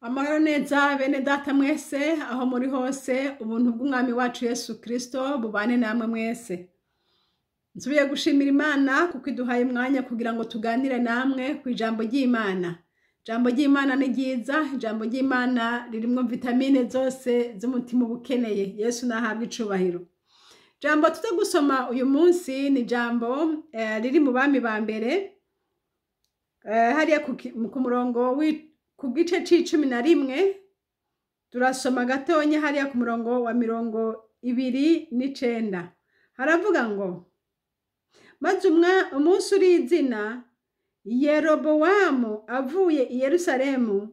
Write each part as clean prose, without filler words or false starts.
Amahoro neza bene data mwese aho muri hose, ubuntu bw'umwami wacu Yesu Kristo bubane namwe mwese. Nsubiye gushimira Imana kuko iduhaye umwanya kugira ngo tuganire namwe ku ijambo ry'Imana. Ijambo ry'Imana ni ryiza, ijambo ry'Imana ririmwo vitamine zose z'umutima uba ukeneye. Yesu nahabwe icubahiro. Ijambo tuza gusoma uyu munsi ni ijambo riri mu Bami ba mbere, hariya ku murongo ku gice c'11, turasoma gatonya hariya ku murongo wa 29. Haravuga ngo: maze umunsi urizina Yerobowamu avuye i Yerusalemu,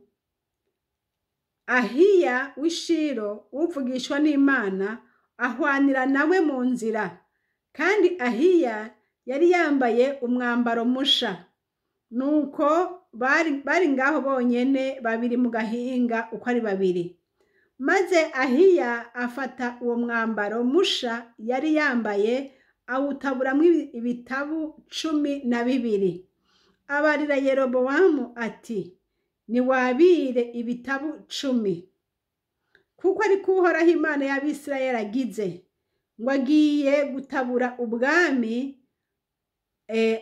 Ahiya w'Ishilo uvugishwa n'Imana ahwanira nawe mu nzira, kandi Ahiya yari yambaye umwambaro musha. Nuko bari ngaho bonyene babiri mu gahinga uko ari babiri. Maze Ahiya afata uwo mwambaro musha yari yambaye awutaburamwo ibitabu 12. Abarira Yerobowamu ati: niwabire ibitabu 10, kuko ariko Uhoraho Imana y'Abisirayeli agize, ngo agiye gutabura ubwami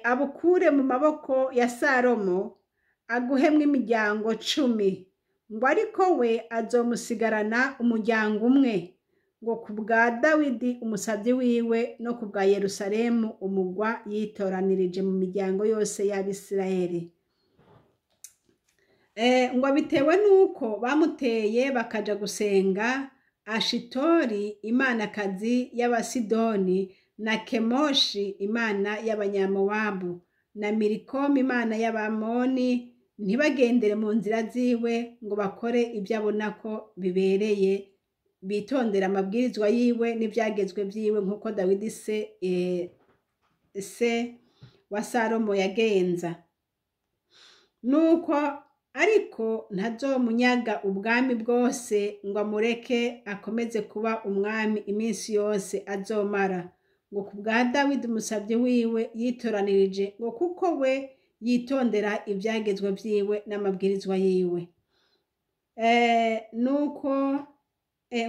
abukure mu maboko ya Salomo, aguhemwo imiryango 10, ngo ariko we azomusigarana umuryango umwe, ngo ku bwa Dawidi umusavyi wiwe no ku bwa Yerusalemu umugwa yitoranirije mu miryango yose y'Abisirayeli. Ngo bitewe nuko bamuteye bakaja gusenga Ashitori imanakazi y'Abasidoni, na Kemoshi imana y'Abanyamowabu, na Milikomu imana y'Abamoni, ntibagendere mu nzira ziwe ngo bakore ibyo abona ko bibereye, bitondera amabwirizwa yiwe n'ivyagezwe vyiwe nk'uko Dawidi se wa Salomo yagenza. Nuko ariko ntazomunyaga ubwami bwose ngo amureke akomeze kuba umwami iminsi yose azomara, ngo ku bwa Dawidi umusavyi wiwe yitoranirije, ngo kuko we yitondera ivyagezwe vyiwe n'amabwirizwa yiwe. Nuko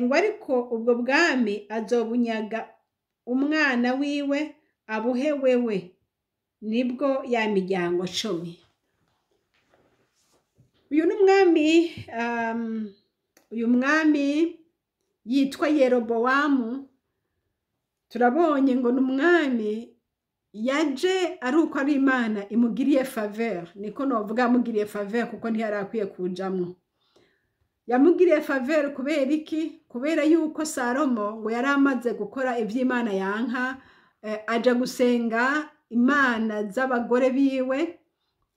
ngo ariko ubwo bwami azobunyaga umwana wiwe abuhe wewe, nibwo ya miryango 10. Uyu ni umwami, uyu mwami yitwa Yerobowamu. Turabonye ngo ni umwami yaje ari uko ari Imana imugiriye faveur, niko novuga yamugiriye faveur kuko ntiyari akwiye kujamwo. Yamugiriye faveur kubera iki? Kubera yuko Salomo ngo yari amaze gukora ivy'Imana yanka, aja gusenga imana z'abagore biwe.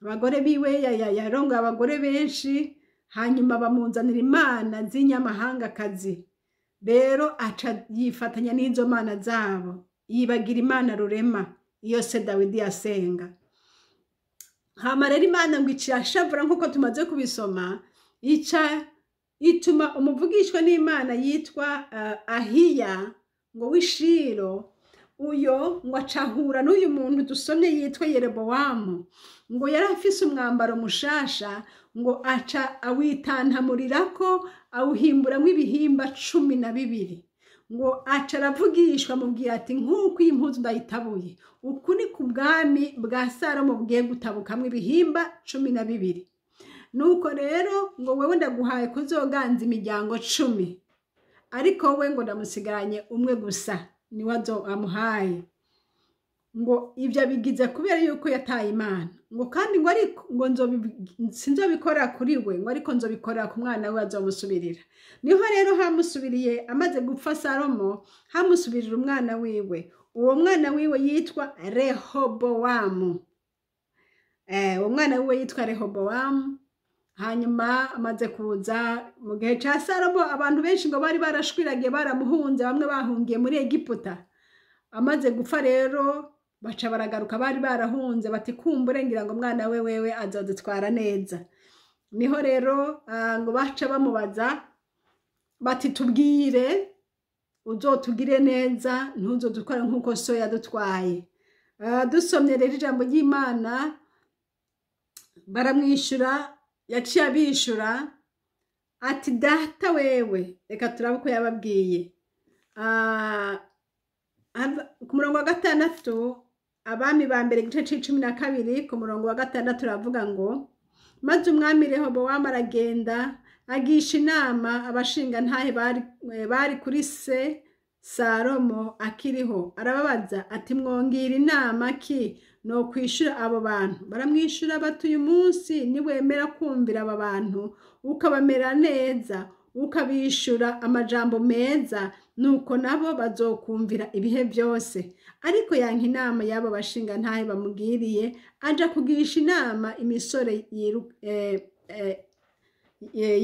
Abagore biwe yarongoye abagore benshi, hanyuma bamunzanira imana z'inyamahangakazi. Rero aca yifatanya n'izo mana zabo, yibagira Imana rurema iyo se Dawidi yasenga. Hama rero Imana ngo icirashavura nk'uko tumaze kubisoma, ica ituma umuvugishwa n'Imana yitwa Ahiya ngo w'Ishilo, uyo ngo acahura n'uyu muntu dusomye yitwa Yerobowamu, ngo yari afise umwambaro mushasha, ngo aca awitantamurirako awuhimburamwo ibihimba 12. Ngo aca aravugishwa amubwira ati: nk'uko iyi mpuzu ndayitabuye, uku ni ku bwami bwa Salomo bugiye gutabukamwo ibihimba 12. Nuko rero ngo wewe ndaguhaye kuzoganza imiryango 10, ariko we ngo ndamusigaranye umwe gusa, niwe amuhaye. Ngo ivyo abigize kubera yuko yataye Imana, ngo kandi ngo ariko ngo sinzobikora kuri we, ngo ariko nzobikorera ku mwana we azomusubirira. Niho rero hamusubiriye amaze gupfa Salomo, hamusubirira umwana wiwe. Uwo mwana wiwe yitwa Rehobowamu. Uwo mwana wiwe yitwa Rehobowamu. Hanyuma amaze kuza mu gihe ca Salomo, abantu benshi ngo bari barashwiragiye baramuhunze, bamwe bahungiye muri Egiputa. Amaze gupfa rero baca baragaruka bari barahunze, bati kumbure ngira ngo mwana we wewe azodutwara neza. Niho rero ngo baca bamubaza bati tubwire uzotugire neza, ntuzodutware nkuko so yadutwaye. Dusomye rero ijambo ry'Imana, baramwishura, yaciye abishura Ati data wewe, reka turabe uko yababwiye. Ku murongo wa 6, Abami ba mbere igice c'12, ku murongo wa 6 uravuga ngo: maze umwami Rehobowamu aragenda agisha inama abashingantahe bari kuri se Salomo akiriho, arababaza ati: mwongira inama ki no kwishura abo bantu? Baramwishura bati: uyu munsi niwemera kumvira aba bantu, ukabamera neza, ukabishura amajambo meza, nuko nabo bazokumvira ibihe byose. Ariko yanka inama y'abo bashingantahe bamugiriye, aja kugisha inama imisore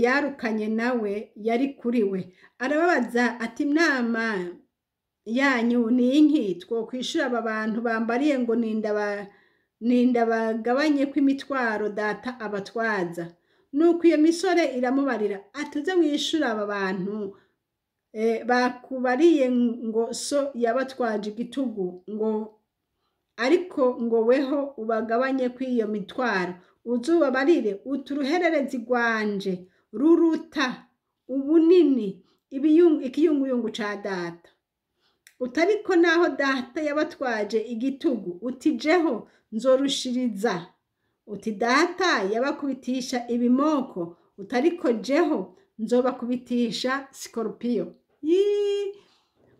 yarukanye nawe yari kuri we. Arababaza ati: inama yanyu ni inki twokwishura aba bantu bambariye ngo ninda bagabanye kw'imitwaro data abatwaza? Nuko iyo misore iramubarira ati: uze wishura aba bantu bakubariye ngo so yabatwaje igitugu, ngo ariko ngo weho ubagabanye kw'iyo mitwaro. Uzubabarire uti: uruhererezi rwanje ruruta ubunini ikiyunguyungu ca data. Utariko naho data yabatwaje igitugu, uti jeho nzorushiriza. Uti data yabakubitisha ibimoko, utariko jeho nzobakubitisha sikorupiyo.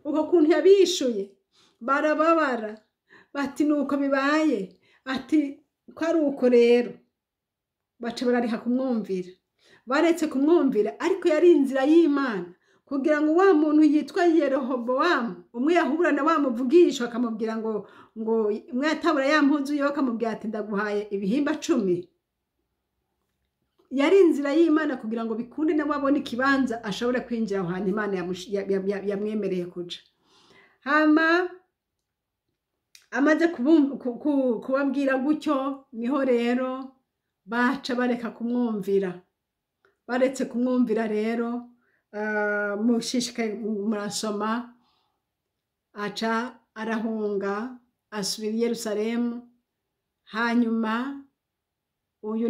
Uko kuntu yabishuye barababara, bati nuko bibaye, ati ko ari uko rero. Baca barariha kumwumvira, baretse kumwumvira, ariko yari inzira y'Imana kugira ngo wa muntu yitwa Yerobowamu, umwe yahura na wa muvugisha akamubwira ngo umwe yatabura ya mpuzu yo, akamubwira ati ndaguhaye ibihimba 10. Yari inzira y'Imana kugira ngo bikunde nawe abone ikibanza ashobore kwinjira aho hantu Imana yamwemereye kuja. Hama amaze kubabwira gutyo, niho rero baca bareka kumwumvira. Baretse kumwumvira rero, mushishikaye murasoma, aca arahunga asubira i Yerusalemu. Hanyuma uyu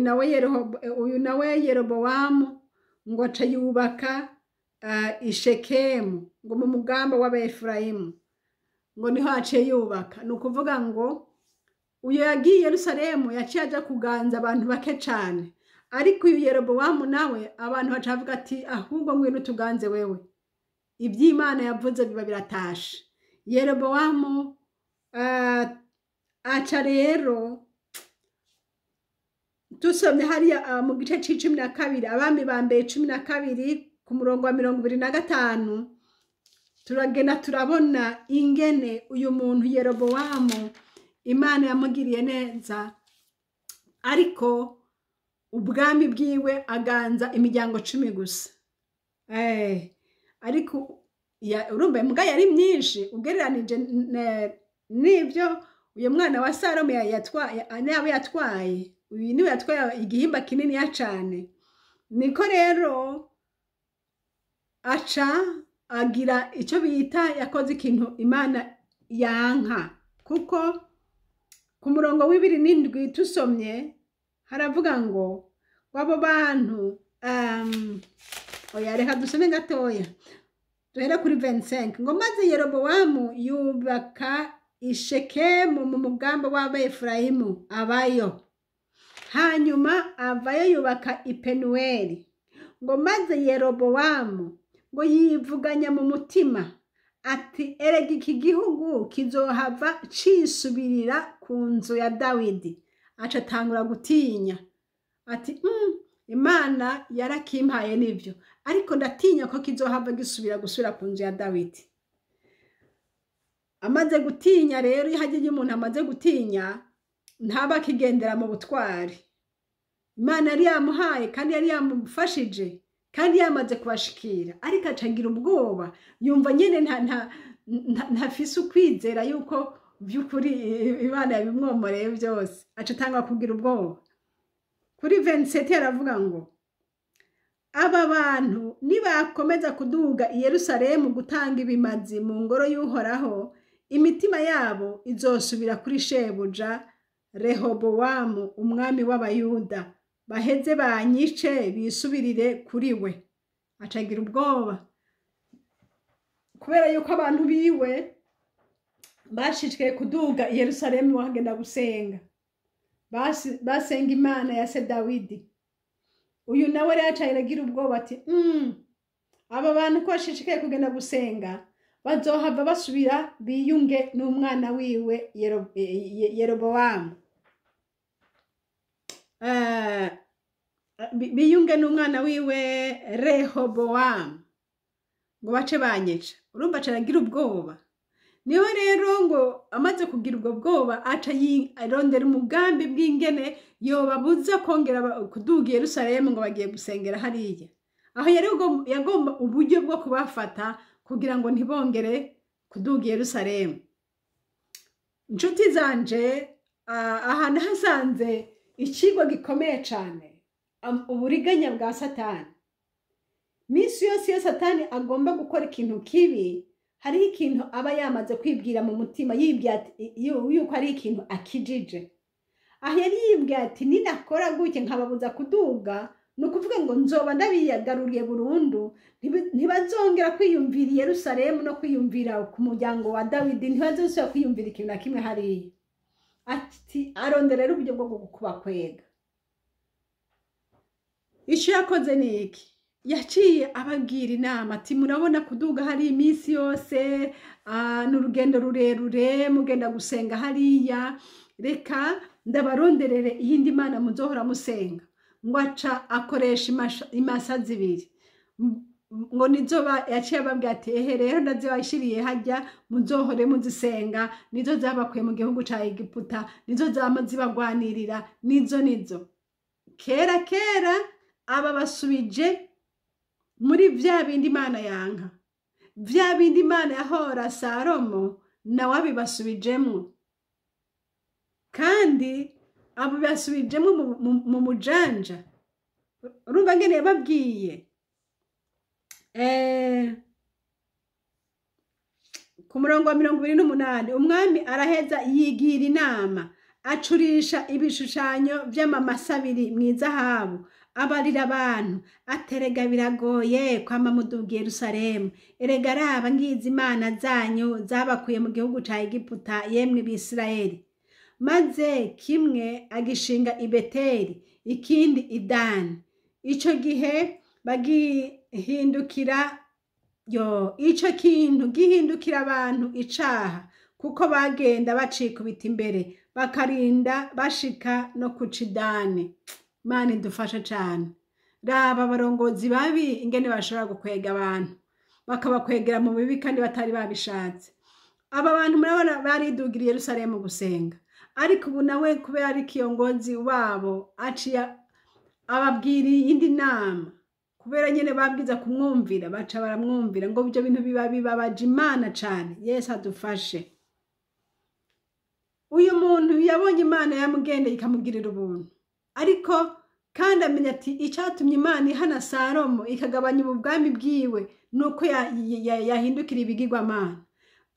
nawe Yerobowamu ngo aca yubaka Ishekemu, ngo mu mugamba w'Abaefurayimu, ngo niho aciye yubaka. Ni ukuvuga ngo uyu yagiye Yerusalemu yaciye aja kuganza abantu bake cane, ariko uyu Yerobowamu nawe abantu baca bavuga ati ahubwo ngwino tuganze wewe, iby'Imana yavuze biba biratashe. Yerobowamu aca rero, tusomye hariya mu gice c'12, Abami ba mbere 12 ku murongo wa 25, turagenda turabona ingene uyu muntu Yerobowamu Imana yamugiriye neza, ariko ubwami bwiwe aganza imiryango 10 gusa. Ariko urumva imbwa yari myinshi ugereranije n'ibyo uyu mwana wa Salomo yatwaye, yatwaye uyu niwe yatwaye igihimba kinini ya cane. Niko rero aca agira icyo bita yakoze ikintu Imana yanka, kuko ku murongo w'27 tusomye haravuga ngo abo bantu oya reka dusome gatoya duhere kuri 25, ngo maze Yerobowamu yubaka Ishekemu mu mugamba w'Abaefurayimu abayo, hanyuma avayo yubaka Ipenueli. Ngo maze Yerobowamu ngo yivuganya mu mutima ati erega iki gihugu kizohava cisubirira ku nzu ya Dawidi. Aca atangura gutinya ati Imana yarakimpaye nivyo, ariko ndatinya ko kizohava gisubira gusubira ku nzu ya Dawidi. Amaze gutinya rero, iyo hagiye umuntu amaze gutinya ntaba akigendera mu butwari. Imana yari yamuhaye kandi yari yamufashije kandi yamaze kubashikira, ariko acagira ubwoba, yumva nyene ntafise ukwizera yuko by'ukuri Imana yabimwomoreye byose, aca atanga kugira ubwoba. Kuri 27 aravuga ngo aba bantu nibakomeza kuduga i Yerusalemu gutanga ibimazi mu ngoro y'Uhoraho, imitima yabo izosubira kuri shebuja Rehobowamu umwami w'Abayuda, baheze banyice bisubirire kuri we. Acagira ubwoba kubera yuko abantu biwe bashishikaye kuduga i Yerusalemu bahagenda gusenga, basenga Imana ya se Dawidi. Uyu nawe rero aca aragira ubwoba ati aba bantu ko bashishikaye kugenda gusenga bazohava basubira biyunge n'umwana wiwe Yerobowamu, biyunge n'umwana wiwe Rehobowamu, ngo bace banyica. Urumva aca aragira ubwoba. Niho rero ngo amaze kugira ubwo bwoba aca arondera umugambi bw'ingene yobabuza kongera kuduga i Yerusalemu ngo bagiye gusengera hariya. Aho yari yagomba uburyo bwo kubafata kugira ngo ntibongere kuduga i Yerusalemu. Inshuti zanje, aha nahasanze icigwa gikomeye cane, uburiganya bwa Satani. Misi yose iyo Satani agomba gukora ikintu kibi, hariho ikintu aba yamaze kwibwira mu mutima, yibwira ati, yuko ari ikintu akijije. Aho yari yibwira ati ninakora gutya nkababuza kuduga, ni ukuvuga ngo nzoba ndabiyagaruriye burundu, ntibazongera kwiyumvira i Yerusalemu no kwiyumvira ku muryango wa Dawidi, ntibazosubira kwiyumvira ikintu na kimwe hariya. Ati arondera rero uburyo bwo kubakwega. Ico yakoze ni iki? Yaciye ababwira inama ati murabona kuduga hari iminsi yose, ni urugendo rurerure, mugenda gusenga hariya, reka ndabaronderere iyindi mana muzohora musenga. Ngo aca akoresha imasa zibiri, ngo nizo yaciye ababwira ati ehe rero ndazibashiriye hajya muzohore muzisenga, nizo zabakuye mu gihugu ca Egiputa, nizo zama zibagwanirira, nizo nizo. Kera kera aba basubije muri vya bindi Imana yanka, vya bindi Imana yahora Salomo, nawe abibasubijemwo. Kandi abo basubijemwo mu mujanja. Urumva ngene yababwiye ku murongo wa 28, umwami araheza yigira inama, acurisha ibishushanyo vy'amamasa abiri mw'izahabu, abarira abantu aterega biragoye kwama muduga i Yerusalemu, erega raba ngizi imana zanyu zabakuye mu gihugu ca Egiputa, yemwe Bisirayeli. Maze kimwe agishinga i Beteli, ikindi i Dani. Ico gihe bagihindukira yo, ico kintu gihindukira abantu icaha, kuko bagenda bacikubita imbere bakarinda bashika no kuca i Dani. Imana idufashe cane. Raba abarongozi babi ingene bashobora gukwega abantu, bakabakwegera mu bibi kandi batari babishatse. Aba bantu murabona baridugiriye Yerusalemu gusenga, ariko ubu nawe kubera ari kiyongozi wabo aciye ababwira iyindi nama, kubera nyene babwiza kumwumvira, baca baramwumvira. Ngo ibyo bintu biba bibabaje Imana cane. Yesu adufashe. Uyu muntu yabonye Imana yamugendeye ikamugirira ubuntu, ariko kandi amenya ati icatumye Imana ihana Salomo ikagabanya ubwami bwiwe nuko yahindukira ibigirwamana.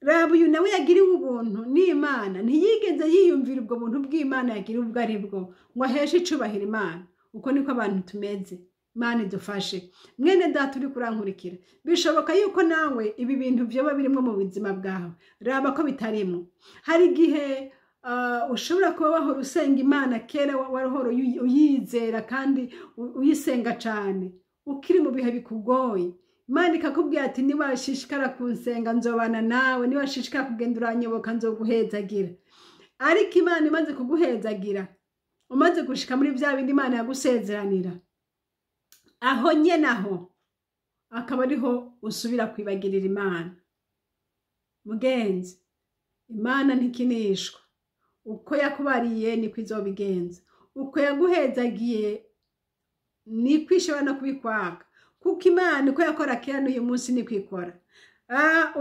Raba uyu nawe yagiriwe ubuntu n'Imana, ntiyigeze yiyumvira ubwo buntu bw'Imana yagiriwe ubwo ari bwo, ngo aheshe icubahiro Imana. Uko niko abantu tumeze. Imana idufashe. Mwene data uri kurankurikira, bishoboka yuko nawe ibi bintu vyoba birimwo mu buzima bwawe. Raba ko bitarimwo. Hari igihe ushobora kuba wahora usenga Imana kera, wahora uyizera kandi uyisenga cane, ukiri mu bihe bikugoye. Imana ikakubwira ati niwashishikara kunsenga nzobana nawe, niwashishikara kugenda uranyoboka nzoguhezagira. Ariko Imana imaze kuguhezagira, umaze gushika muri vya bindi Imana yagusezeranira, aho nyene aho akaba ariho usubira kwibagirira Imana. Mugenzi, Imana ntikinishwa. Uko yakubariye niko izobigenza, uko yaguhezagiye niko ishobora no kubikwaka, kuko Imana uko yakora kera n'uyu munsi niko ikora.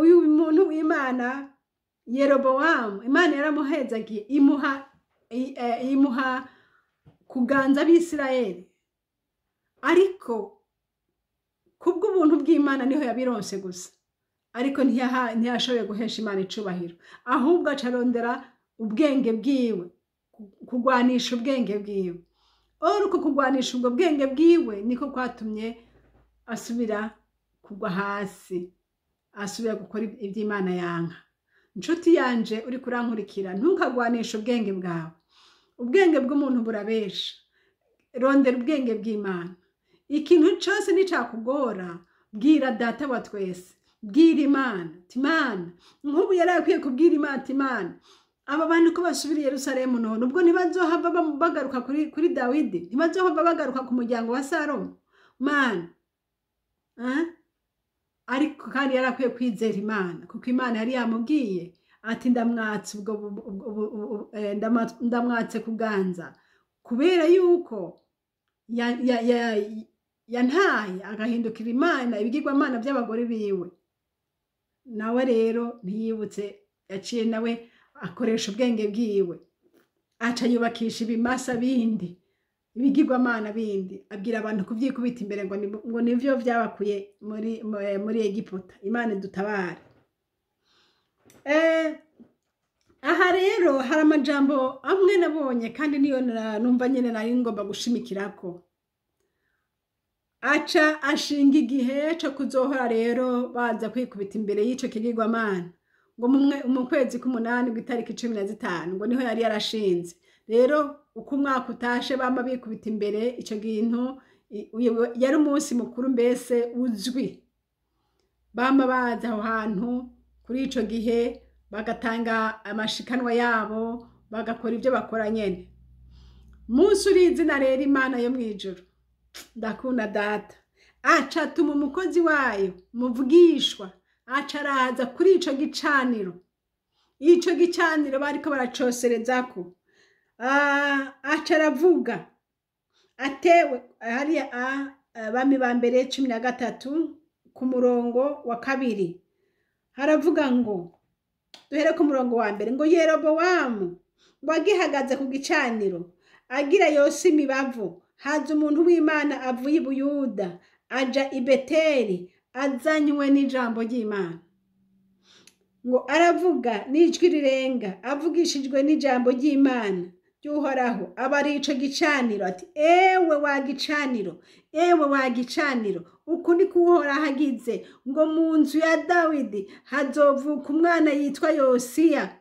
Uyu muntu w'Imana Yerobowamu, Imana yaramuhezagiye imuha kuganza abisirayeli, ariko kubw'ubuntu bw'Imana niho yabironse gusa, ariko ntiyashoboye guhesha Imana icubahiro, ahubwo acarondera ubwenge bwiwe, kugwanisha ubwenge bwiwe. Oro uko kugwanisha ubwo bwenge bwiwe niko kwatumye Asubira kugwa hasi, asubira gukora iby'Imana yanka. Inshuti yanje uri kurankurikira, ntukagwanishe ubwenge bwawe. Ubwenge bw'umuntu burabesha. Rondera ubwenge bw'Imana. Ikintu cyose nicakugora, bwira Data wa twese, bwira Imana. Imana nk'ubu yari akwiye kubwira Imana ati: "Imana, aba bantu ko basubira i Yerusalemu none ubwo ntibazohava bagaruka kuri Dawidi? Ntibazohava bagaruka ku muryango wa Salomo, Mana?" Ariko kandi yari akwiye kwizera Imana, kuko Imana yari yamubwiye ati: "Ndamwatse ubwo ndamwatse kuganza kubera yuko yantaye agahindukira Imana ibigirwamana by'abagore biwe." Nawe rero ntiyibutse, yaciye nawe akoresha ubwenge bwiwe, aca yubakisha ibimasa bindi, ibigirwamana bindi, abwira abantu kubyikubita imbere ngo nivyo byabakuye muri Egiputa. Imana idutabare. Aha rero hari amajambo amwe nabonye, kandi niyo numva nyene nari ngomba gushimikirako. Aca ashinga igihe co kuzohora rero baza kwikubita imbere y'ico kigirwamana, ngo mu kwezi k'umunani, kw'itariki 15, ngo niho yari yarashinze. Rero uko umwaka utashe bama bikubita imbere ico kintu. Yari umunsi mukuru mbese uzwi. Bama baza aho hantu kuri ico gihe, bagatanga amashikanwa yabo, bagakora ibyo bakora nyene. Munsi uri izina rero, Imana yo mw'ijuru, ndakunda Data, aca atuma umukozi wayo muvugishwa, aca araza kuri ico gicaniro. Ico gicaniro bariko baracoserezako. Aca aravuga atewe hariya Abami ba Mbere 13 ku murongo wa 2, haravuga ngo, duhere ku murongo wa 1, ngo: "Yerobowamu ngo agihagaze ku gicaniro agira yose imibavu, haza umuntu w'Imana avuye i Buyuda, aja i Beteli azanywe n'ijambo ry'Imana. Ngo aravuga n'ijwi rirenga, avugishijwe n'ijambo ry'Imana ry'Uhoraho, aba ari ico gicaniro ati: 'Ewe wa gicaniro, ewe wa gicaniro, uku ni ko Uhoraho agize ngo mu nzu ya Dawidi hazovuka umwana yitwa Yosiya.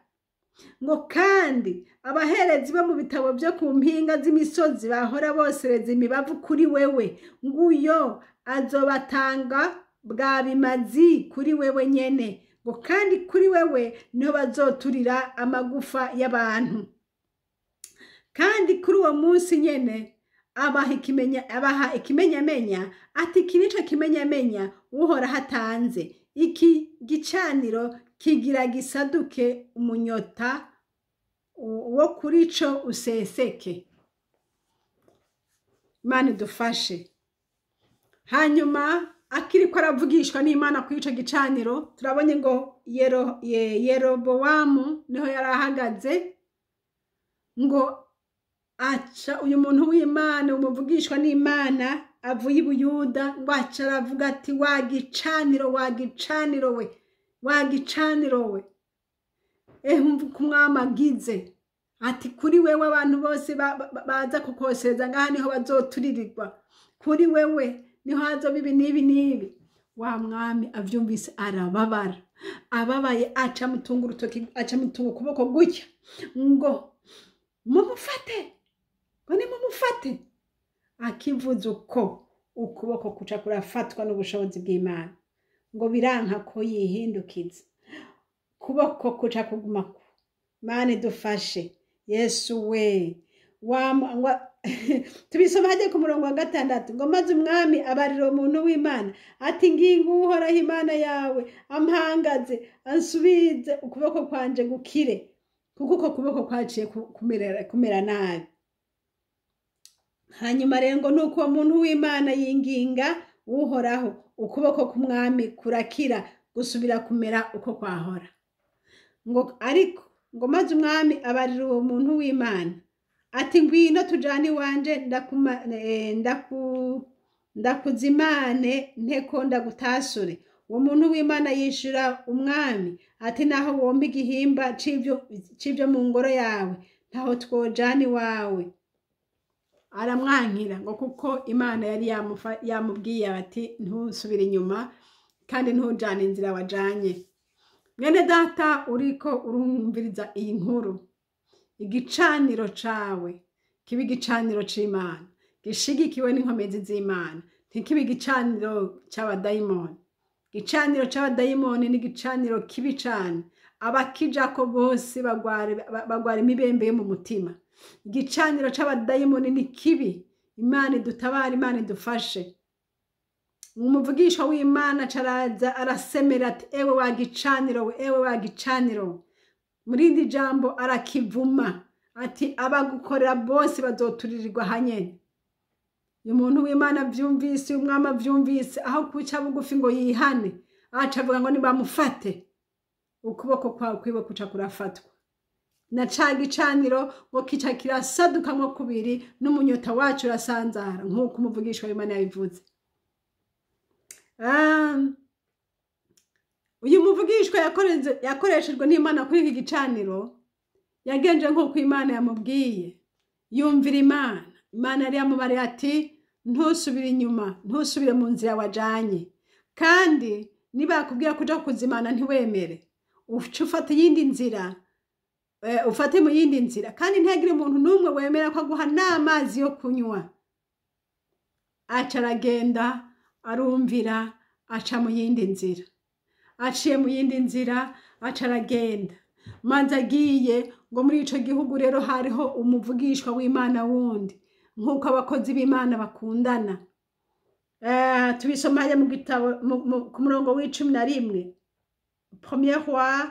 Ngo kandi abaherezi bo mu bitabo byo ku mpinga z'imisozi bahora bosereza imibavu kuri wewe, nguyo azobatanga bwa bimazi kuri wewe nyene, ngo kandi kuri wewe niho bazoturira amagufa y'abantu.' Kandi kuri uwo munsi nyene abaha ikimenyamenya ati: Iki nico kimenyamenya Uhoraho atanze: iki gicaniro kigira gisaduke, umunyota wo kuri co useseke." Imana idufashe. Hanyuma akiriko aravugishwa n'Imana kuri ico gicaniro, turabonye ngo Yerobowamu niho yari ahagaze, ngo aca uyu muntu w'Imana umuvugishwa n'Imana avuye i Buyuda, ngo aca aravuga ati: "Wa gicaniro, wa gicaniro we, wa gicaniro we, ehe, umva uko umwami agize ati: Kuri wewe abantu bose baza kukosereza ngaha niho bazoturirirwa, kuri wewe niho hazoba ibi n'ibi n'ibi." Wa mwami avyumvise arababara. Ababaye aca amutunga urutoki, aca amutunga ukuboko gutya ngo: "Mumufate," ngo: "Nimumufate." Akivuze uko, ukuboko kuca kurafatwa n'ubushobozi bw'Imana, ngo biranka ko yihindukiza, kuboko kuca kugumako. Mana idufashe. Yesu we! Tubisoma hajya ku murongo wa 6, ngo: "Maze umwami abarira umuntu w'Imana ati: Ngingo Uhoraho Imana yawe ampangaze, ansubize ukuboko kwanje gukire," kuko uko kuboko kwaciye kumera nabi. Hanyuma rero ngo nuko uwo muntu w'Imana yinginga Uhoraho, ukuboko k'umwami kurakira, gusubira kumera uko kwahora. Ngo ariko ngo maze umwami abarira uwo muntu w'Imana ati: "Ngwino tujane iwanje, ndakuzimane nteko ndagutasure." Uwo muntu w'Imana yishura umwami ati: "Naho wompa igihimba c'ivyo mu ngoro yawe, ntaho twojana iwawe." Aramwankira ngo kuko Imana yari yamubwiye ati ntusubire inyuma kandi ntujane inzira wajanye. Mwene data uriko urumviriza iyi nkuru, igicaniro cawe kibe igicaniro c'Imana gishigikiwe n'inkomezi z'Imana, ntikibe igicaniro c'abadayimoni. Igicaniro c'abadayimoni ni igicaniro kibi cane, abakijako bose bagwara imibembe yo mu mutima. Igicaniro c'abadayimoni ni kibi. Imana idutabare, Imana idufashe. Umuvugisha w'Imana caraza arasemera ati ewe wa gicaniro we, ewe wa gicaniro we. Muri iri jambo arakivuma ati abagukorera bose bazoturirirwa hanyene. Uyu muntu w'Imana avyumvise, uyu mwami avyumvise, aho kuca bugufi ngo yihane, aca avuga ngo nibamufate, ukuboko kwawe kwiwe kuca kurafatwa. Na ca gicaniro ngo kica kirasadukamwo kubiri, n'umunyota wacu urasanzara, nk'uko umuvugishwa w'Imana yabivuze. Uyu muvugishwa yakoreshejwe n'Imana kuri iki gicaniro, yagenje nk'uko Imana yamubwiye, yumvira Imana. Imana yari yamubariye ati ntusubire inyuma, ntusubire mu nzira wajanye, kandi nibakubwira kuja kuzimana ntiwemere, uce ufate iyindi nzira, ufate mu yindi nzira, kandi ntihagire umuntu n'umwe wemera ko aguha n'amazi yo kunywa. Aca aragenda arumvira, aca mu yindi nzira. Aciye mu yindi nzira aca aragenda. Manze agiye ngo muri ico gihugu rero hariho umuvugishwa w'Imana wundi, nk'uko abakozi b'Imana bakundana. Tubisoma hariya mu gitabo ku murongo w'icumi na rimwe, Premier Roi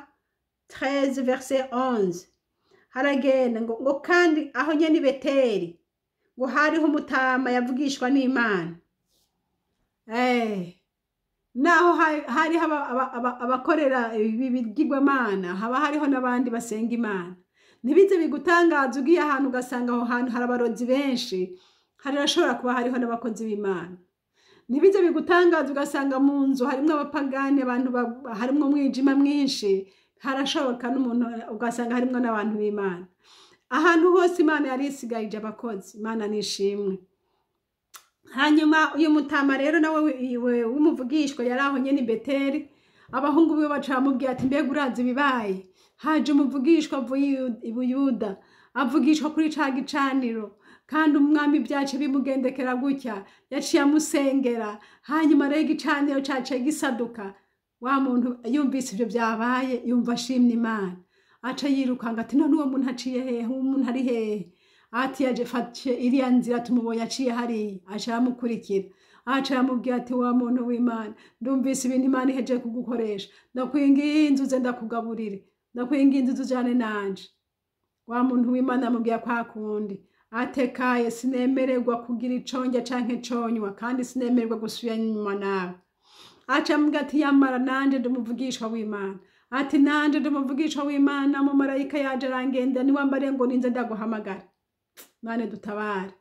13 verset 11. Haragenda ngo kandi aho nyene i Beteli ngo hariho umutama yavugishwa n'Imana. Naho hariho abakorera ibigirwamana, haba hariho n'abandi basenga Imana. Ntibize bigutangaza ugiye ahantu ugasanga aho hantu hari abarozi benshi, harashobora kuba hariho n'abakozi b'Imana. Ntibize bigutangaza ugasanga mu nzu harimwo abapagani, abantu harimwo umwijima mwinshi, harashoboka n'umuntu ugasanga harimwo n'abantu b'Imana. Ahantu hose Imana yari isigayije abakozi, Imana nishimwe. Hanyuma uyu mutama rero nawe w'umuvugishwa yari aho nyene i Beteli, abahungu biwe baca bamubwira ati mbega urazi ibibaye? Haje umuvugishwa avuye i Buyuda, avugishwa kuri ca gicaniro, kandi umwami vyace bimugendekera gutya, yaciye amusengera, hanyuma rero igicaniro caciye gisaduka. Wa muntu yumvise ivyo vyabaye, yumva ashimye Imana, aca yirukanga ati none uwo muntu aciye hehe? Uwo muntu ari hehe? Ati yaje fashe iriya nzira tumubonye aciye hariya. Aca aramukurikira, aca aramubwira ati wa muntu w'Imana, ndumvise ibintu Imana ihejeje kugukoresha, ndakwinginze uze ndakugaburire, ndakwinginze uze ujane nanje. Wa muntu w'Imana amubwira kwa kundi, atekaye sinemererwa kugira ico ndya canke conywa, kandi sinemererwa gusubira inyuma nawe. Aca amubwira ati yamara nanje ndi umuvugishwa w'Imana, ati nanje ndi umuvugishwa w'Imana, umumarayika yaje arangenda, niwambariye ngo ninze ndaguhamagara. Mane dutabare.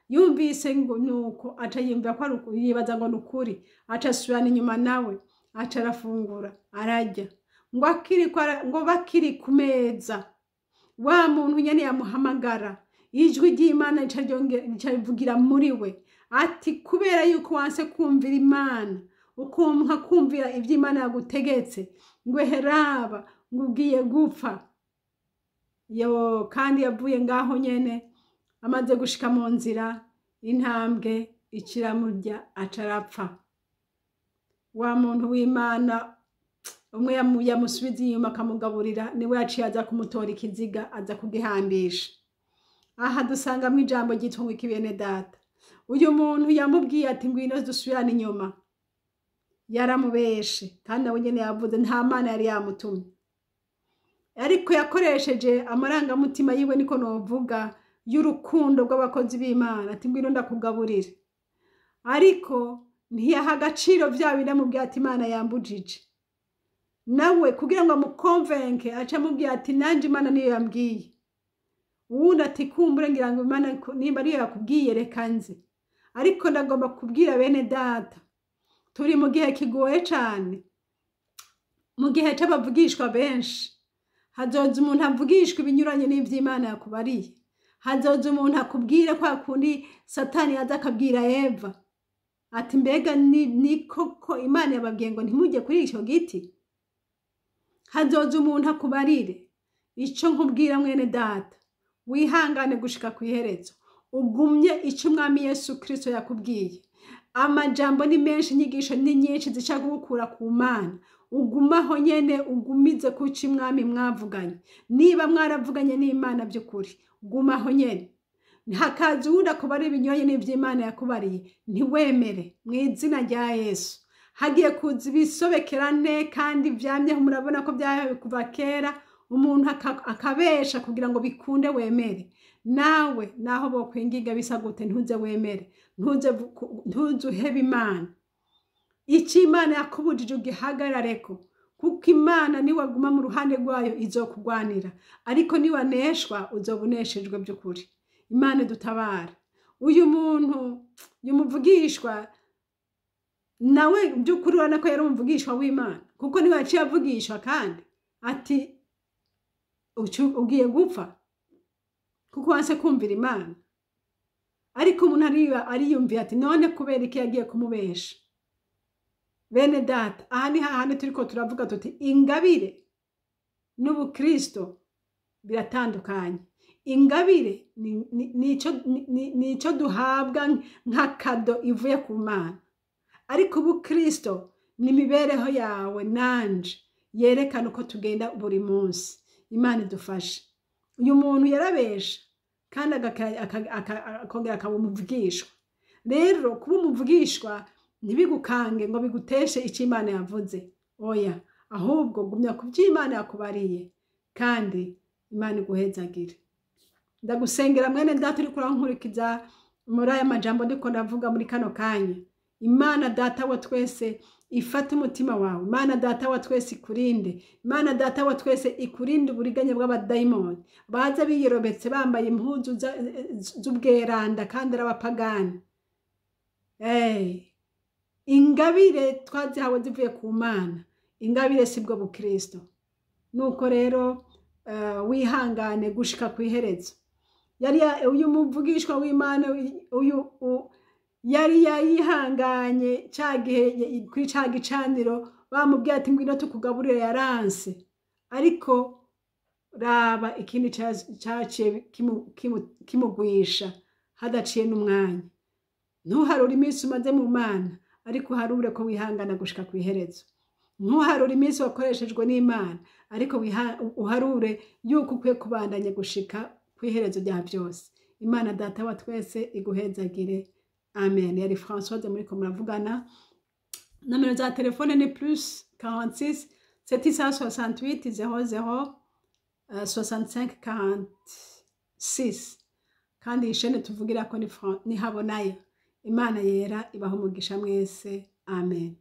Yumvise ngo nuko aca yumva ko ari yibaza ngo nukuri, aca asubirana inyuma nawe, aca arafungura ararya. Ngo akiri ngo bakiri ku meza, wa muntu nyene yamuhamagara, ijwi ry'Imana rica rivugira muri we ati kubera yuko wanse kumvira Imana, ukumva kumvira ivyo Imana yagutegetse, ngo heraba ngo ugiye gupfa. Yo kandi yavuye ngaho nyene, amaze gushika mu nzira, intambwe ikiramurya aca arapfa. Wa muntu w'Imana umwe yamusubiza inyuma akamugaburira, niwe yaciye aza kumutora ikiziga aza kugihambisha. Aha dusangamwo ijambo ryitwa ngo iki bene data. Uyu muntu yamubwiye ati ngwino dusubirane inyuma, yaramubeshe, kandi nawe nyene yavuze nta Mana yari yamutumye, ariko yakoresheje amarangamutima yiwe, niko novuga, y'urukundo rw'abakozi b'Imana, ati ngwino ndakugaburire. Ariko ntiyaha agaciro vya bindi amubwiye ati Imana yambujije. Nawe kugira ngo amukonvenke aca amubwira ati nanje Imana niyo yambwiye. Uwundi ati kumbure ngira ngo Imana nimba ariyo yakubwiye reka nze. Ariko ndagomba kubwira bene data, turi mu gihe kigoye cane, mu gihe c'abavugishwa benshi. Hazoza umuntu avugishwa ibinyuranye n'ivy'Imana yakubariye, Hazoza umuntu akubwire kwa kundi Satani yaza akabwira Eva ati mbega ni koko Imana yababwiye ngo ntimujye kuri icyo giti? Hazoza umuntu akubarire. Icyo nkubwira mwene data, wihangane gushika ku iherezo, ugumye icyo Umwami Yesu Kristo yakubwiye. Amajambo ni menshi, inyigisho ni nyinshi zishaka kugukura ku Mana. Ugumaho nyene, ugumize kuco Umwami mwavuganye. Niba mwaravuganye n'Imana by'ukuri, gumaho nyene. Hakaza uwundi akubara ibinyonye n'ivy'Imana yakubariye, ntiwemere mu izina rya Yesu. Hagiye kuza ibisobekerane kandi vyamyeho, murabona ko vyabaye kuva kera, umuntu akabesha kugira ngo bikunde wemere. Nawe naho bokwinginga bisa gute, ntuze wemere, ntuze uhebe Imana. Icyo Imana yakubujije ugihagarareko, kuko Imana niwaguma mu ruhande rwayo izokugwanira, ariko niwaneshwa uzoba uneshejwe by'ukuri. Imana dutabara. Uyu muntu, uyu muvugishwa nawe by'ukuri urabona ko yari umuvugishwa w'Imana, kuko niwe yaciye avugishwa kandi ati ugiye gupfa kuko wanse kumvira Imana. Ariko umuntu ariyumviye ati none kubera iki yagiye kumubesha? Bene data, aha ni hahandi turiko turavuga tuti ingabire n'ubukristo biratandukanye. Ingabire ni ico duhabwa nka kado ivuye ku Mana, ariko ubukristo ni imibereho yawe nanje yerekana uko tugenda buri munsi. Imana idufashe. Uyu muntu yarabesha kandi akongera akaba umuvugishwa. Rero kuba umuvugishwa ntibigukange ngo biguteshe icyo Imana yavuze, oya, ahubwo gumya ku byo Imana yakubariye kandi Imana iguhezagire. Ndagusengera mwene data uriko urankurikiza muri aya majambo ndiko ndavuga muri kano kanya. Imana data wa twese ifate umutima wawe. Imana data wa twese ikurinde. Imana data wa twese ikurinde uburiganya bw'abadayimoni baza biyorobetse bambaye impuzu z'ubweranda kandi ari abapagani. Ingabire twazihawe zivuye ku Mana, ingabire sibwo bukristo. Nuko rero wihangane gushika ku iherezo. Yari uyu muvugishwa w'Imana uyu yari yayihanganye ca gihe kuri ca gicaniro bamubwiye ati ngwino tukugaburire, yaranse. Ariko raba ikindi caciye kimugwisha hadaciye n'umwanya. Ntuharure iminsi umaze mu Mana, ariko uharure ko wihangana gushika ku iherezo. Ntuharure iminsi wakoreshejwe n'Imana, ariko uharure yuko ukwiye kubandanya gushika ku iherezo rya byose. Imana data wa twese iguhezagire. Amen. Yari Françoise muriko muravugana. Nomero za telefone ni plus 46 768 00 65 46. Kandi iyi shene tuvugirako ni Habonayo. Imana yera ibaha umugisha mwese. Amen.